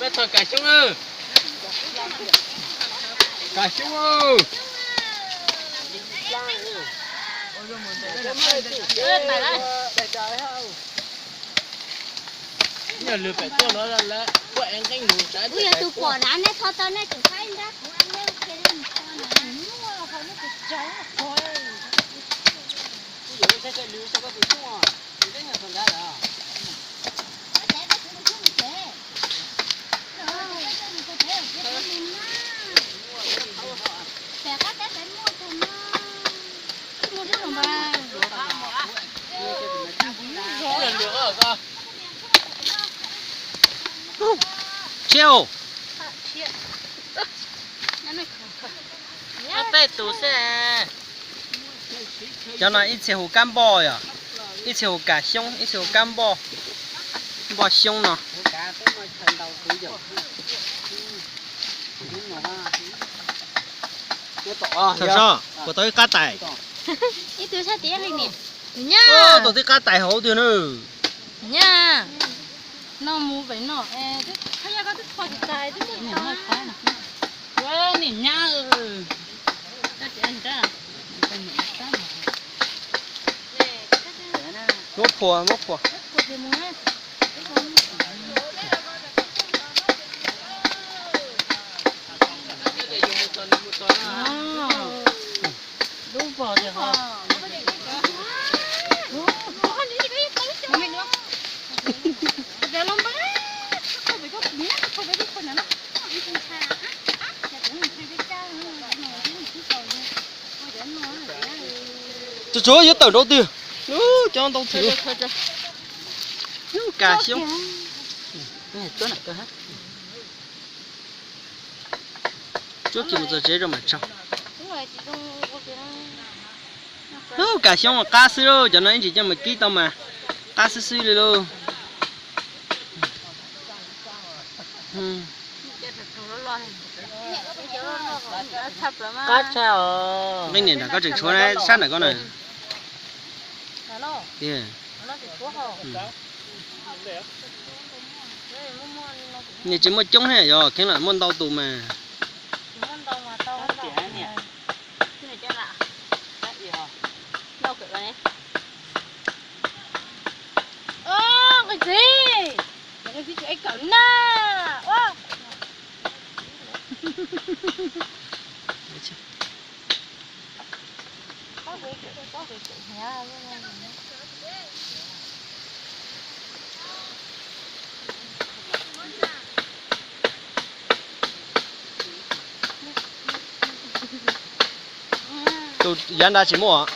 Peb txog Kam Xyoob, Kam Xyoob. Yog lwm pem tuaj no lawm, kuj ev nqeeb lus saib. Kuv yog tus pom na, nej tho tau nej tseem saib nrab kuv a, nej ua ke li mus tho na. Muaj qhov nej tus tsov qhov. Kuv yuav saib saib lwm saib koj tus xyoob os, tus xyoob yog thaum nrad lawm. Thiab tej tus xwb. Cov no ib txhia hu kab npoj yom, ib txhia hu Kam Xyoob, ib txhia hu kab npoj, npoj xyoob no. Thaum so, puas tau ib qab tais? Ib tug sab tid li niam. Nyab. Tau tib qab tais hauv twg na. Nyab. No mus pem no, twb qhov yog koj twb kho tsis tais twb niam nyab. Niam nyab. Muab phua, muab phua. Lub pom tias ho. Tsuas tsuas yuav tawm nraud twg. Cov ntau thiab. Lub Kam Xyoob. Tsuab kiag mus txog tsev rau mam tso. Lub Kam Xyoob qab xwb lauj, cov no ib ntsis coj mus kib tau mas qab xwb xwb li lauj. Qab tshaj os. Nqi niam nram koj tseem tshuav sab nram koj na. Nws tsis muaj coob thiab, yog kheev lam muaj ntau tus mas. Tus yav nrad tsis muaj.